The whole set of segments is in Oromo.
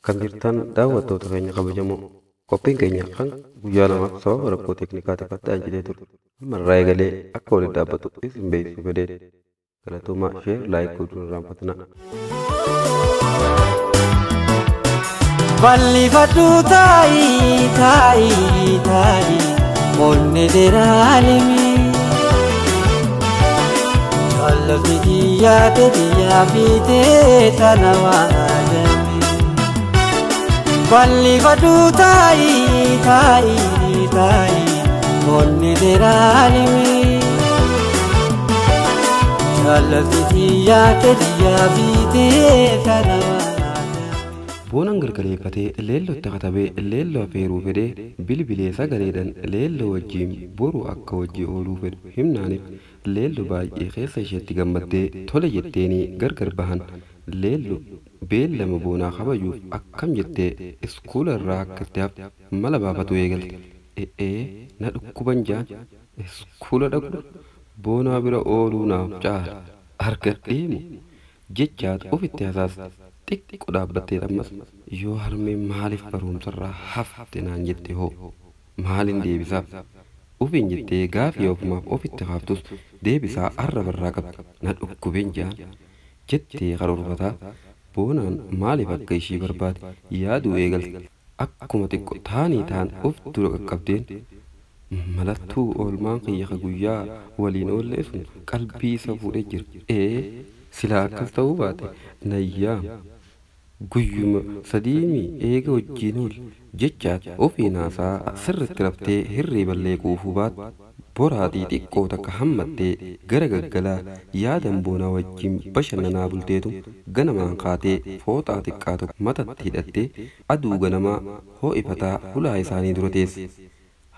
Kan jirtan daawwattoota keenya kabajamoo qophiin keenya kan guyyaa lamaaf sababa rakkoo teeknikaatiif addaan citee ture. Amma irraa eegalee akka waliin dhaabbatu isin beeksisuu fedhee galatoomaa share like gochuun irraanfatina. Bal'ifadhu taa'i taa'i taa'i onnee deraalimi. Jaallatni kiyyaa ta'e fiitee tana waadame. Bal'ifadhu taa'i taa'i taa'i onnee deraalimi. Jaallatni kiyyaa ta'e fiitee tana waadame. Boonaan gargaleeffatee leellootti katabee leelloo affeeruu fedhee bilbilee sagaleedhaan leelloo wajjin boru akka wajjii ooluu fedhu himnaaniif leelloo baay'ee keessa isheetti gammaddee tole jetteenii gargar bahan. Leelloo beellama boonaa kabajuuf akkam jettee iskuula irraa akka itti hafte mala baafatu eegalte. E'ee na dhukkuban jaan iskuula dhaqu boonaa bira ooluu naaf caala argadheemu jechaat ofitti hasaas. Xiqqoo dhaabbattee ammas yoo harmeen maaliif barumsarraa hafte naan jette hoo maaliin deebisaaf ofiin jettee gaafii ofumaaf ofitti haaftus deebisaa arrabarraa qabdi na dhukkubeen jaan jettee karoorfataa boonaan maaliif akka ishii barbaade yaaduu eegalte. Akkuma xiqqoo taanii taan of dura qaqqabdeen malattuu oolmaan kiyya guyyaa waliin oollee sun qalbii isa fuudhee jira. Ee silaa akkas ta'uu baate nayyaam guyyuma sadiimii eega wajjiin oole jechaat ofiin haasaa sirriitti raftee hirriiballee quufuu baate boraatii xiqqoo takka hammattee gara gaggalaa yaadan boonaa wajjin bashannanaa bulteetu ganamaan kaatee fooxaa xiqqaa tokko matatti hidhattee aduu ganamaa ho'ifataa hulaa isaanii dura teesse.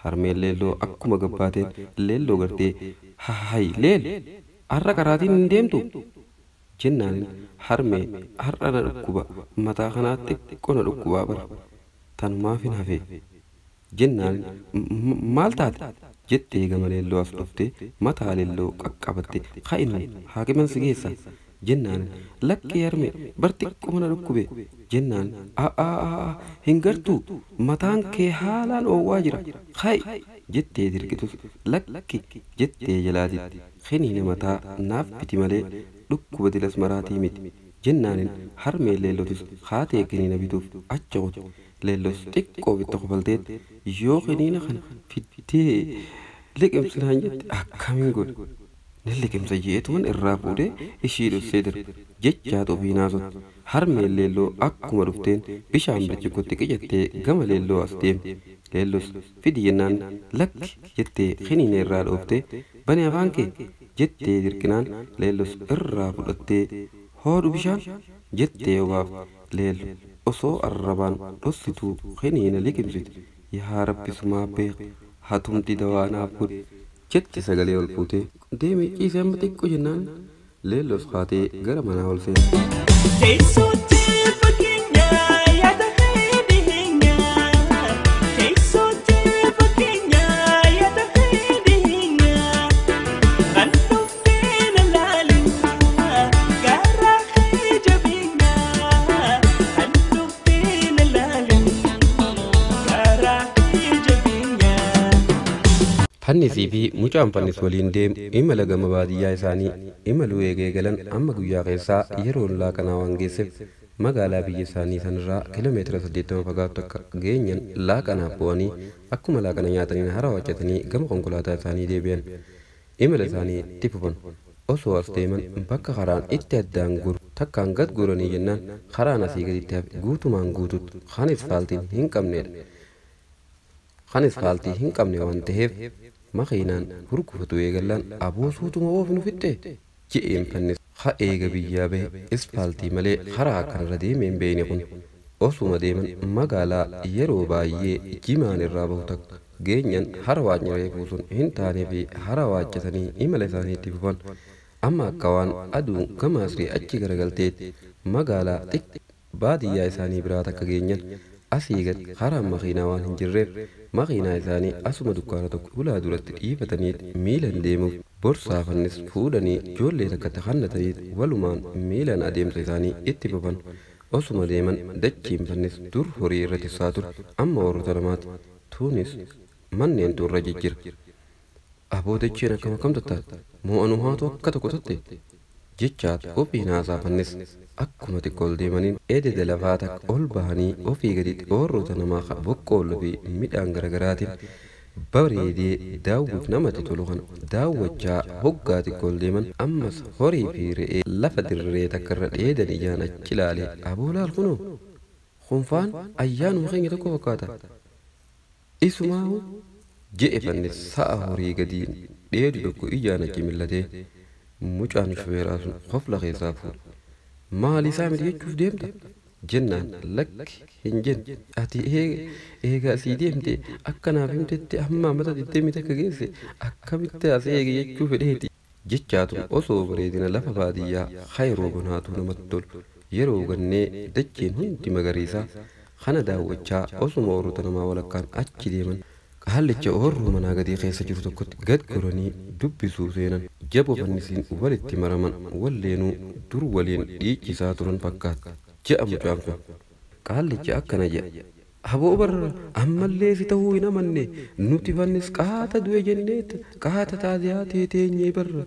Harmeen leelloo akkuma gabbaateen leelloo gartee hahay leel har'a karaatiin hin deemtu jennaanin harmee har'a na dhukkuba mataa kanaatti xiqqoo na dhukkubaa bara tanumaaf hin hafe jennaanin maal taate jettee gama leelloo as dhuftee mataa leelloo qaqqabatte ka'inu haakiman si geessa jennaanin lakkee harmee bar xiqqoo na dhukkube jennaan a'aa hin gartuu mataan kee haalaan oowwaa jira ka'i jettee dirqitus lakki jettee jalaatitti kiniina mataa naaf biti malee dhukkuba dilas maraatii miti jennaanin harmee leellotis haatee kiniina bituuf acha qote. Leellos xiqqoo bitta kofalteet yoo kiniina kana fiddee liqimsinaan jette akkamiin godhe ni liqimsa jeetuun irraa fuudhee ishii dhossee darbe jechaatu ofii naasutti. Harmeen leelloo akkuma dhufteen bishaan birciqootti qicattee gama leelloo as deemte. Leellos fidi jennaan lakki jettee kiniina irraa dhooftee bani afaan kee jettee dirqinaan leellos irraa fudhattee hoodhu bishaan jettee obaaf leello osoo arrabaan dhossituu kiniina liqimsite. Yaa rabbi sumaa beeka hatumti dawaa naaf godhe jette sagalee ol fuutee deemee ciisee amma xiqqoo jennaan leellos kaatee gara manaa ol seente. Fannisii fi mucaan fannis waliin deemu imala gama baadiyyaa isaanii imaluu eegee galan amma guyyaa keessaa yeroon laaqanaa waan geesseef magaalaa biyya isaanii sanarraa kiiloomeetira 80 fagaatu akka geenyan laaqanaaf bu'anii akkuma laaqana nyaataniin hara waccatanii gama konkolaataa isaanii deebi'an. Imala isaanii itti fufan. Osoo as deeman bakka karaan itti addaan goru takkaan gad goranii jennaan karaan asii gaditti hafe guutumaan guututti kan isfaaltiin hin qabnedha. Kan isfaaltii hin qabne waan ta'eef makiinaan hurgufatu eegallaan aboo suutuma oofnu fixxe je'een fannis ha eega biyyaa bahe isfaaltii malee karaa kanarra deemee hin beekne kun osuma deeman magaalaa yeroo baay'ee jimaan irraa bahu takka geenyan hara waacni reefuu sun hin taanee fi hara waachatanii imala isaanii itti fufan. Amma akka waan aduun gama asrii achi garagalteetti magaalaa xiqqoo baadiyyaa isaanii biraa takka geenyan asii gad karaan makiinaa waan hin jirreef makiinaa isaanii asuma dukkaana tokko hulaa duratti dhiifatanii miilan deemuuf borsaa fannis fuudhanii ijoollee takkatti hannatanii walumaan miilan adeemsa isaanii itti fufan. Osuma deeman dachiin Fannis dur horii irra tiksaa ture amma warroota namaati. Tuunis manneen turra jijjiira. Aboo dacheen akkam akkam tattaate? Moo haatu akka tokko tatte? Jechaat ofii naasaa Fannis akkuma xiqqoo ol deemaniin ededa lafaa takka ol bahanii ofii gaditti oorrota namaa boqqoolloo fi midhaan garaagaraatiin bareedee daawwiif namatti tolu kana daawwachaa hoggaa xiqqoo ol deeman ammas horii fi re'ee lafa dirree takka irra dheedan ijaan achi ilaalee aboo laal kunoo kunfaan ayyaanuma keenya tokko fakkaata. Isumaa je'e Fannis sa'a horii gadiin dheedu tokko ijaan achi millatee mucaan shufeeraa sun hofla keessaa fuudhe. Maal isaa miti jechuuf deemta? Jennaan lakki hin jenne. Ati eega asii deemte akka naaf himtetti hamma mata 20 takka geesse akkamitti as eege jechuu fedheeti. Jechaatu osoo bareedina lafa baadiyyaa hayroo bonaatu namatti tolu. Yeroo gannee dacheen hundi magariisaa kana daawwachaa osuma oorrota namaa walakkaan achi deeman Qaallicha oorruu manaa gadii keessa jiru tokkotti gad goranii dubbisuu seenan. Jaboo Fannisiin walitti maraman walleenuu dur waliin dhiichisaa turan fakkaata. Je'a mucaan kun. Qaallichi akkana jedha. Aboo barra ammallee si ta'uu hin amanne nuti Fannis qaata du'e jenneet qaata taaziyaa teeteenyee barra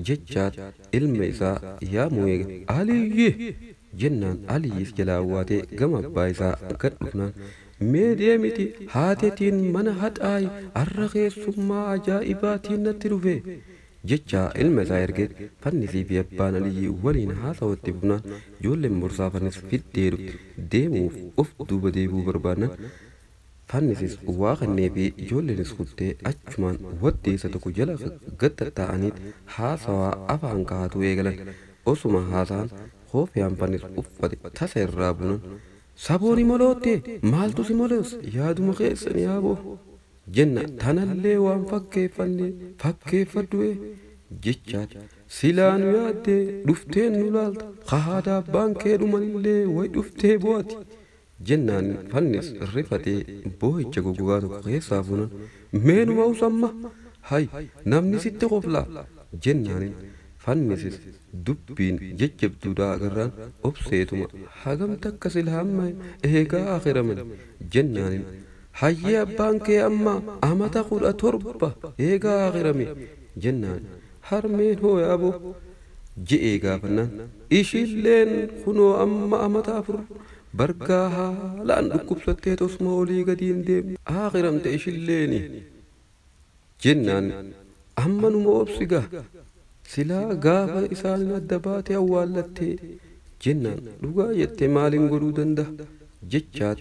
jechaat ilma isaa yaamuu eega. Aliyyi jennaan Aliyyis jalaa awwaatee gama abbaa isaa gad dhufnaan mee deemiti haatetiin mana haxaayi har'a keessummaa ajaa'ibaatiin natti dhufe jecha ilma isaa ergee Fannisii fi abbaan Aliyyi waliin haasawatti fufnaan ijoolleen borsaa Fannis fiddee dhufte deemuuf of duuba deebi'uu barbaadnan Fannisis waa kennee fi ijoolleenis kuttee achumaan waddeessa tokko jala gad tattaa'aniit haasawaa afaan kaa'atuu eegalan. Osuma haasa'an koofiyaan Fannis uffate tasa irraa bunan sabooni molootte maaltu si molees yaaduma keessan yaaboo jenna tanallee waan fakkeeffanne fakkeeffadhu'e jechaat silaa nu yaaddee dhufteen nu laalta haadha abbaan kee dhumanillee way dhuftee bo'ati jennaan Fannis rifatee boo'icha goggogaa tokko keessaa fuunan meenuma usamma hay namni sitti qoflaa jennaanin Fannisis dubbiin jajjabduudhaa agarraan obseetuma hagam takka silaa amma eegaa akhiraman jennaanin hayyee abbaan kee amma amata 17 eegaa akhirame jennaan harmeen hoo yaaboo je'ee gaafannaan ishilleen kunoo amma amata 4 bargaa haalaan dhukkubsattee tosuma olii gadiin deemne akhiramte ishilleeni jennaan amma numa obsigaa silaa gaafa isaan adda baate awwaallattee jennaan dhugaa jettee maaliin godhuu danda'a jechaat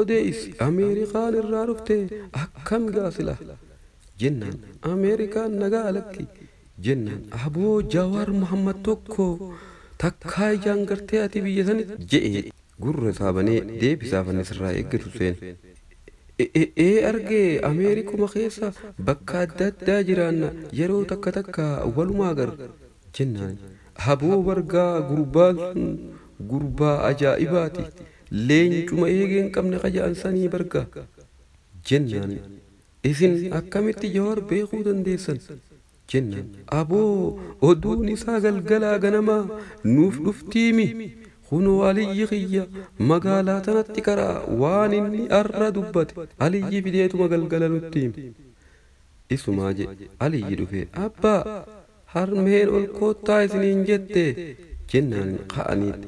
odeessi Ameerikaan irraa dhufte akkam gaa silaa jennaan Ameerikaan nagaa lakki jennaan aboo Jawaar Muhammad tokko takkaa ijaan gartee ati biyya sanitti je'ee gurra isaa banee deebisaa Fannis irraa eeggatu seene. Ee argee Ameerikuma keessa bakka adda addaa jiraanna yeroo takka takka walumaa agarra jennaan aboo bargaa gurbaan sun gurbaa ajaa'ibaati leencuma eegee hin qabne qaja'an sanii bargaa jennaan isin akkamitti Jawaar beekuu dandeessan jennaan aboo oduun isaa galgalaa ganamaa nuuf dhuftiimi kunoo Aliyyi kiyya magaalaa tanatti karaa waan inni arra dubbate Aliyyi fideetuma galgala nutti hime. Isumaa jedhe Aliyyi dhufe abbaa harmeen ol koottaa isiniin jette jennaan ka'aniit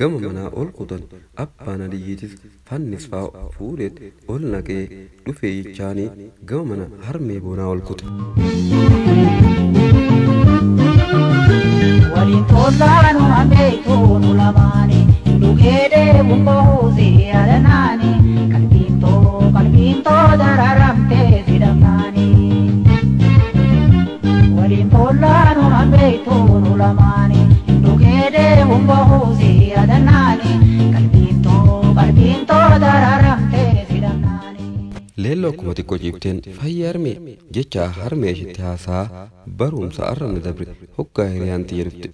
gama manaa ol kutan abbaan Aliyyiitis Fannis fa'aa fuudheet ol naqee dhufee jechaanii gama mana harmee boonaa ol kute. Waliin tolaanu ameetuun ulamaani dhugeedee bumbahuusi yaadanaani qalbiintoo dararamtee sidhamnaani. Waliin tolaanu ameetuun ulamaani dhugeedee bumbahuusi yaadanaani qalbiintoo dararamtee sidhamnaani. Leelloo akkuma xiqqoo ciifteen fayyaa harmee jecha harmee isheetti haasaa barumsa arra na dabre hoggaa hiriyaan xiyya dhufte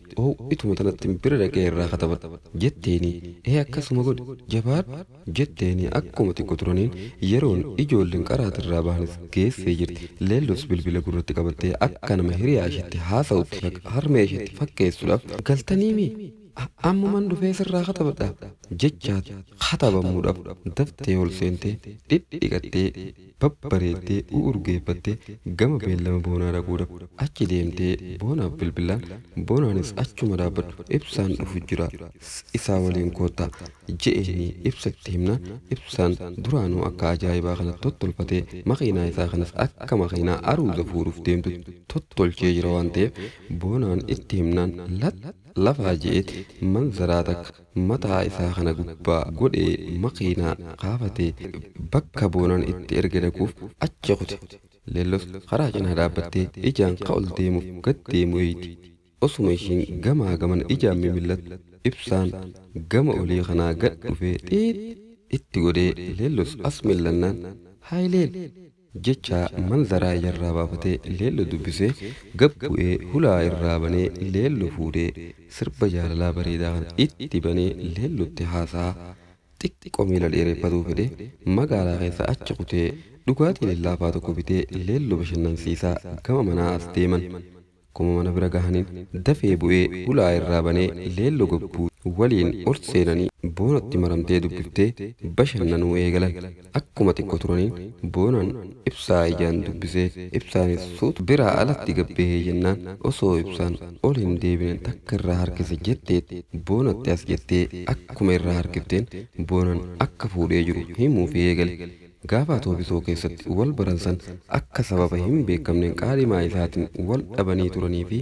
ituma tanatti bira dhaqee irraa katabadha jetteeni ee akkasuma godhe jabaadhu jetteeni akkuma xiqqoo turaniin yeroon ijoolleen qaraatirraa bahanis geessee jirti. Leelloos bilbila gurratti qabattee akka nama hiriyaa isheetti haasa'utti harmee isheetti fakkeessuudhaaf galtaniimi Ammuman dhufee sirraa katabadha jechaat katabamuudhaaf daftee ol seentee dhidhiqattee babbareeddee urgeeffattee gama beellama boonaa dhaquudhaaf achi deemtee boonaaf bilbilaan boonaanis achuma dhaabbadhu ibsaan dhufu jira isaa waliin koottaa je'eenii ibsatti himnaan ibsaan duraanuu akka ajaa'ibaa kana tottolfatee makiinaa isaa kanas akka makiinaa aruuza fuudhuuf deemtu tottolchee jira waan ta'eef boonaan itti himnaan lafaa je'eet manzaraa takka mataa isaa kana gubbaa godhee makiinaa kaafatee bakka boonaan itti erga dhaquuf achi kute. Leellos karaa cinaa dhaabbattee ijaan ka ol deemuuf gad deemu eeyti. Osuma ishiin gamaa gaman ijaan mimillattu ibsaan gama olii kanaa gad dhufee xiit itti godhee leellos as millannaan haayileel jecha manzaraa ijarraa baafatee leello dubbisee gab bu'ee hulaa irraa banee leello fuudhee sirba jaalalaa bareedaa kana itti banee leellotti haasaa xiqqoo miila dheereffatuu fedhee magaalaa keessa achi kutee dhugaatii lallaafaa tokko bitee leello bashannansiisaa gama manaa as deeman. Akkuma mana bira gahaniin dafee bu'ee hulaa irraa banee leello gobbuu waliin ol seenanii boonatti maramtee dubbiftee bashannanuu eegalan. Akkuma xiqqoo turaniin boonaan ibsaa ijaan dubbisee ibsaanis suutu biraa alatti gabbahee jennaan osoo ibsaan ol hin deebine takka irraa harkise jettee boonatti as jettee akkuma irraa harkifteen boonaan akka fuudhee jiru himuuf eegale. Gaafa toofisoo keessatti wal baransan akka sababa hin beekamneen qaalimaa isaatiin wal dhabanii turanii fi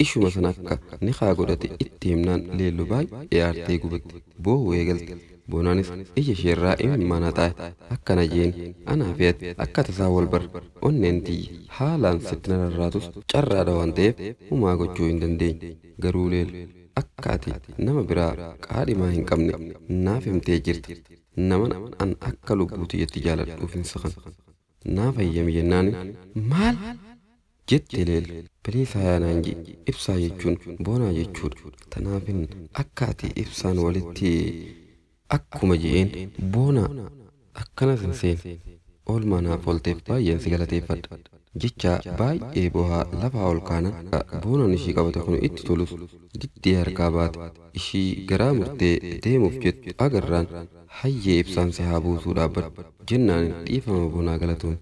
ishuma sana akka ni haa godhate itti himnaan leello baay'ee aartee gubatte boo'uu eegalte. Boonaanis ija isheerraa imimmaan haxaa'e akkana jeen anaa fi ati akka tasaa wal barre onneen tiyya haalaan sitti na rarraatus carraadha waan ta'eef humaa gochuu hin dandeenye. Garuu leello akka ati nama biraa qaadhimaa hin qabne naaf himtee jirta. Naman an akka lubbuuti jetti jaaladhuuf hin saqan. Naaf hayyami jennaan maal jette leello biliisaa yaanaan jee ibsaa jechuun boonaa jechuudha. Tanaafin akka ati ibsaan walitti akkuma je'een boonaa akkanas hin seene oolmaa naaf oolteef baay'een si galateeffadha. Jecha baay'ee bohaa lafaa ol kaana boonaan ishii qabate kun itti tolus diddee harkaa baate ishii garaa murtee deemuuf jettu agarraan hayyee ibsaan si haa buusuu dhaabbadhu jennaan dhiifama boonaa galatoon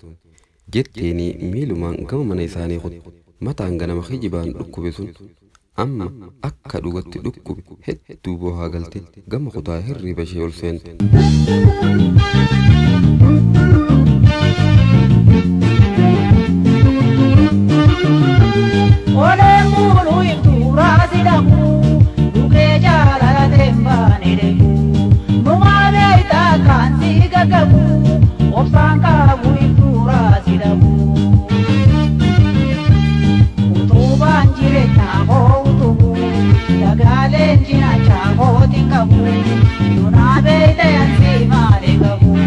jetteenii miilumaan gama mana isaanii kutte. Mataan ganama kijibaan dhukkube sun amma akka dhugatti dhukkube hedduu bohaa galte gama kutaa hirriba ishee ol seente. Olee muuluu ibtuuraa sidhamu dhugee jaalala teembaane deemu numaa beektaa kan si gaggabu obsaan qabu ibtuuraa sidhamu. Utubaan jireenyaa koo utubu dagaaleen cinaacha kootiin qabu yoonaa beektaa yansi maalee qabu.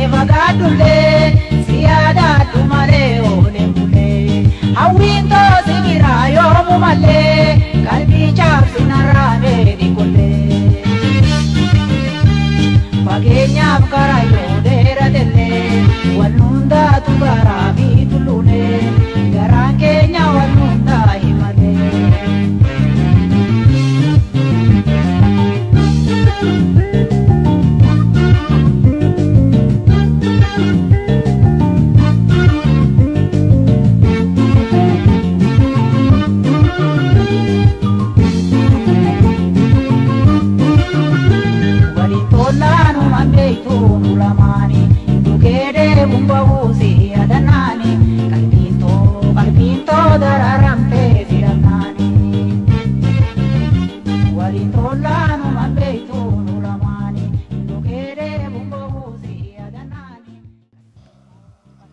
Fagaadhullee siyaadaadhu malee ooleen bulee hawwiin toosi biraa yoomu malee qalbii caabsinarraa beedi kollee. Fageenyaaf karaa yoo dheeratellee wal hundaatu garaa fi tulluulee garaan keenya wal hundaa himalee.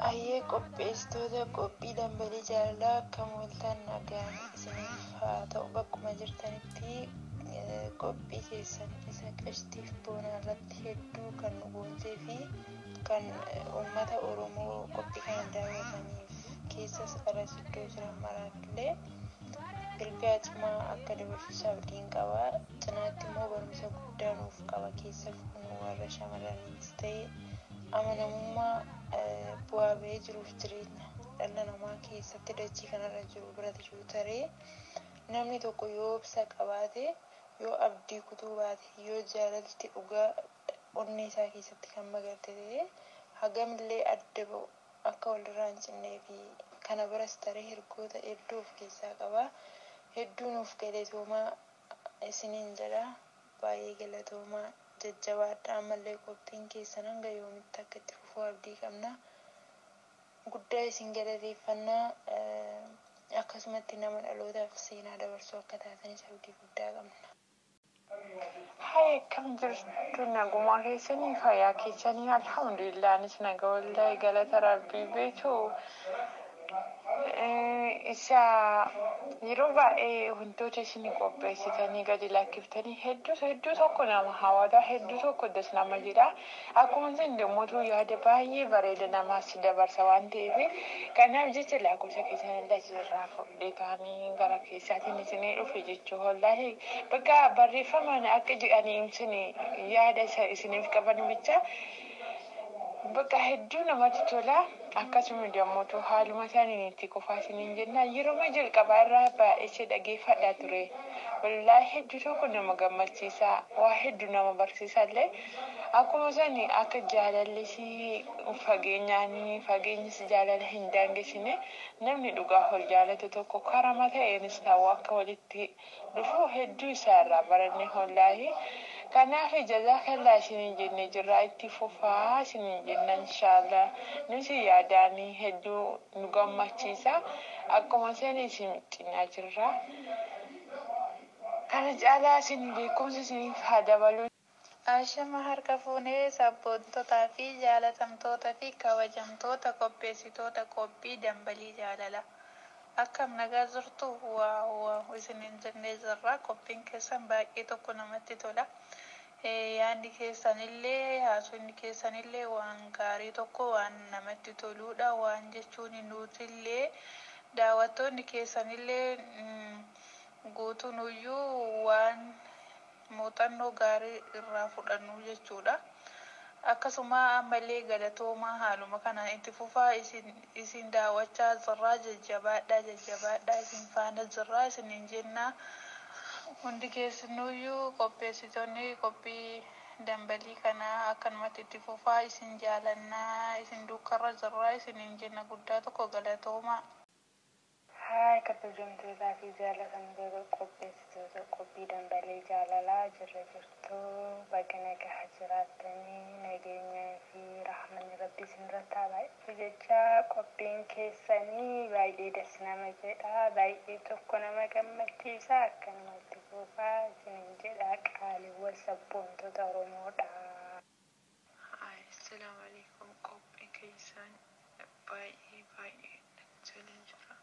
Ayyee qopheessitoota qophii dambalii jaalalaa akkam ooltan nagaan isiniif haa ta'u bakkuma jirtanitti qophii keessan isa qashtiif boonaa irratti hedduu kan nu boonsee fi kan uummata Oromoo qophii kana daawwataniif keessas alas iddoo jiran maraaf illee Ergaa cimaa akka dabarsu abdiin qaba. Cinaatti immoo barumsa guddaa nuuf qaba. Keessattuu nu warra shamarraniis ta'e amanamummaa bu'aa bahee jiruuf jireenya dhala namaa keessatti dachii kanarra jiru bira jiru taree namni tokko yoo obsa qabaate, yoo abdii kutuu baate, yoo jaalalti dhugaa onnee isaa keessatti kan magarte ta'e, hagamillee adda ba'u akka walirraa hin cinnee fi kana biras taree ergoota hedduu of keessaa qaba. Hedduu nuuf galatoomaa isiniin jedha. Baay'ee galatoomaa, jajjabaadha. Ammallee qophiin keessan hanga yoomitti akka itti fufuu abdii qabna. Guddaa isin galateeffannaa, akkasumatti nama dhalootaaf seenaa dabarsuu akka taatanis abdii guddaa qabna. Hai, akkam jirtu? Nagumaa keessanii, fayyaa keessanii? Alhamdulillah, anis naga, wallahi, galata Rabbii. Beetu isa yeroo baay'ee wantoota isin qopheessitanii gadi lakkiftanii hedduu hedduu tokko nama hawwata, hedduu tokko das nama jedha. Akkuma isin demmotu yaada baay'ee bareeda namaas dabarsa waan ta'eef, kanaaf jecha lakkoofsa keessan illee asirraa fudhee ta'anii gara keessaatiin isinii dhufe jechuu. Wallaahi, bakka barreeffamaan akka jedhanii isin yaada isa isiniif qaban bicha bakka hedduu namatti tola. Akkasuma demmotu haaluma isaaniin itti qofaa isiniin jenna. Yeroo jalqabaa irraa baay'ee dhageeffadhaa ture. Wallaahi, hedduu tokko nama gammachiisa, waa hedduu nama barsiisa illee. Akkuma sani akka jaalallis fageenyaan fageenyis jaalala hin daangessine, namni dhugaa ol jaalatu tokko karama ta'eenis ta'u akka walitti dhufu hedduu isaa irraa baranne, wallaahi. Kanaaf jazaakallaa isiniin jenne jirra, itti fufaa isiniin jenna, inshaallah. Nuti yaadaanii hedduu nu gammachiisa. Akkuma sani isin cinaa jirra. Kana caalaa isin beekumsa isiniif haa dabalu. Ashama harka fuunee, sabboontotaa fi jaalatamtoota fi kabajamtoota qopheessitoota qophii Dambalii Jaalalaa. Akkam, nagaa jirtu? Wow wow isiniin jennee jirra. Qophiin keessan baay'ee tokko namatti tola. Yaadni keessanillee, haasofni keessanillee waan gaarii tokko, waan namatti toludha. Waan jechuun nutillee, daawwattoonni keessanillee guutuunuyyuu waan muuxannoo gaarii irraa fudhannu jechuudha. Akkasuma ammallee galatoomaa, haaluma kanaan itti fufaa. Isin daawwachaa jirraa, jajjabaadhaa, jajjabaadhaa, isin faana jirraa isiniin jennaa. Hundi keessanuyyuu qopheessitoonni qophii dambalii kanaa akkanumatti itti fufaa, isin jaalannaa, isin duukarra jirraa isiniin jenna. Guddaa tokko galatoomaa. Haay, kabajamtootaa fi jaalatamtoota qopheessitoota qophii Dambalii Jaalalaa, jirra jirtu? Baga nagaa jiraattanii, nageenyaa fi rahmanni Rabbi isinirratti haa baay'atu jecha. Qophiin keessanii baay'ee das nama jedha, baay'ee tokko nama gammachiisa. Akkanumatti fufaa isinin jedha, qaaliiwwan sabboontota Oromoodha. Haay, assalaamu alaikum. Qophiin keessan baay'ee baay'ee natti tolee jira.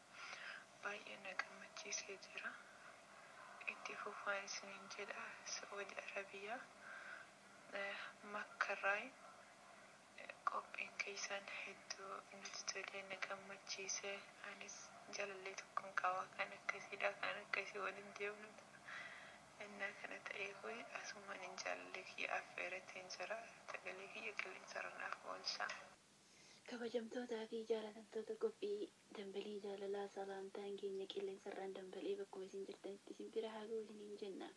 Baay'ee na gammachiisee jira. Itti fufaan isiniin jedha. Saudi Arabiyaa, Makkarraay. Qophiin keessan hedduu natti tolee, na gammachiise. Anis jaalallee tokkon qaba kan akkasiidha, kan akkasii waliin deemnu. Innaa kana ta'ee koo asumaan hin jaalallee kiyya affeerateen jira. Sagalee kiyya qilleensarra naaf oolchaa. Kabajamtootaa fi jaalatamtoota qophii Dambalii Jaalalaa, salaamtaan keenya qilleensarraan dambalee bakkuma isin jirtanitti isin bira haa ga'u isiniin jenna.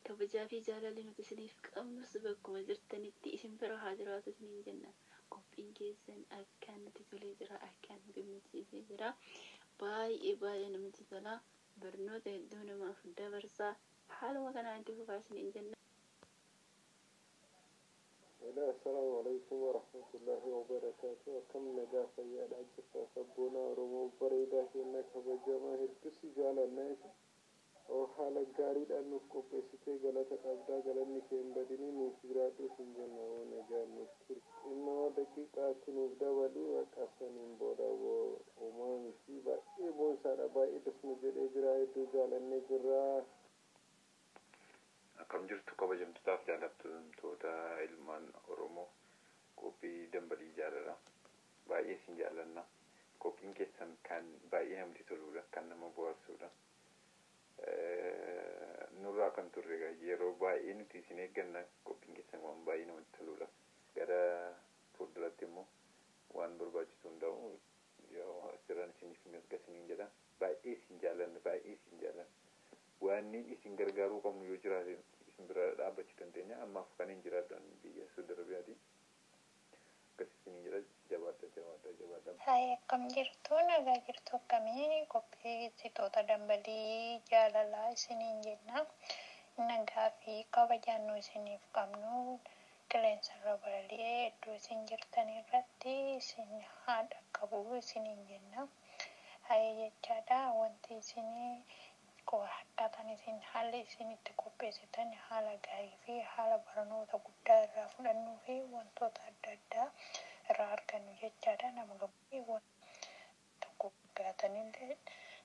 Kabajaa fi jaalalli nuti isiniif qabnus bakkuma jirtanitti isin bira haa jiraatu isiniin jenna. Qophiin keessan akkaan nutti tolee jira, akkaan nu gammachiisee jira. Baay'ee baay'ee namatti tola. Barnoota hedduu namaaf dabarsa. Haaluma kanaan itti fufaa isiniin jenna. Hello, assalamu alaikum warahmatullahi wabarakatuh. Akkam, nagaa fayyaadhaa jirta? Sabboona Oromoo bareedaa keenya kabajamaa, hedduu si jaalanna isa. Oo, haala gaariidhaan nuuf qopheessitee galata qabdaa, galanni kee hin badinii, nuuf jiraadhu sin jenna. Oo, nagaa nuuf turi. Xinnoo daqiiqaatti nuuf dabali, bakka saniin booda homaa miti. Baay'ee boonsaadha, baay'ee das nu jedhee jira, hedduu jaalannee jirra. Akkam jirtu, kabajamtootaaf jaallatamtoota ilmaan Oromoo qophii Dambalii Jaalalaa? Baay'ee isin jaallanna. Qophiin keessan kan baay'ee namatti toludha, kan nama bohaarsudha. Ammaaf kan hin jiraadhan biyya Saudi Arabiyaati. Akkasii jira, jabaadha jabaadha jabaadha. Hai, akkam jirtu? Nagaa jirtu? Akkamii qopheessitoota dambalii jaalalaa isiniin jenna. Nagaa fi kabajaan nu isiniif qabnu qilleensarra balali'ee iddoo isin jirtan irratti isin haa dhaqqabu isiniin jenna. Hai jechaadha, wanti isinii akkaataan isin haalli isin itti qopheessitan haala gaarii fi haala barnoota guddaa irraa fudhannuu fi wantoota adda addaa irraa argannu jechaadha. Nama gammachuu tokko gaatanillee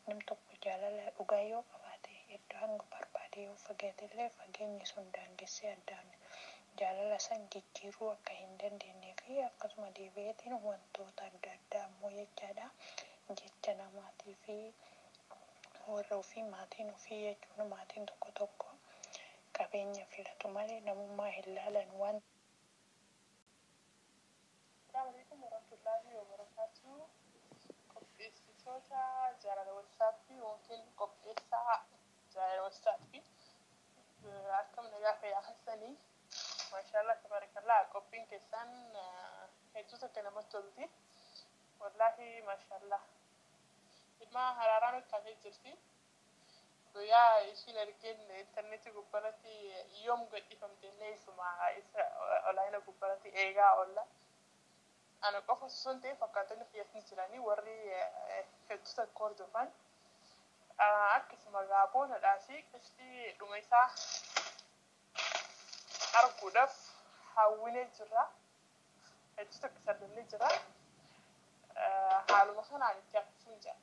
nam tokko jaalala dhugaa yoo qabaate iddoo hanga barbaade yoo fagaatellee fageenyi sun daangessee addaan jaalala san jijjiiruu akka hin dandeenyee fi akkasuma deebi'eetiin wantoota adda addaa ammoo jechaadha jecha namaatii fi warra ofii maatiin ofii jechuun maatiin tokko tokko qabeenya filatu malee namummaa hin laalan waan. Assalamu alaikum warahmatullahi wabarakatuh. Qopheessitoota jaalala WhatsAppii yookiin qopheessaa jaalala WhatsAppii, akkam nagaa fayyaa keessanii? Maashaallah, tabarakallah, qophiin keessan hedduu takka namatti tolti. Wallaahi maashaallah. Ilma haraaraa nutti taatee jirti. Guyyaa ishiin argeen intarneetii gubbaratti yoom gadhiifamte illee isuma isa olaayina gubbaratti eegaa oolla. Ana qofa osoo hin ta'in fakkaatonni fiyyatni jiranii warri hedduu takka hordofan. Akkasuma gaaboonaadhaa fi qishtii dhuma isaa arguudhaaf hawwinee jirra. Hedduu takka sardannee jira. Haaluma kanaan itti hafuun jira.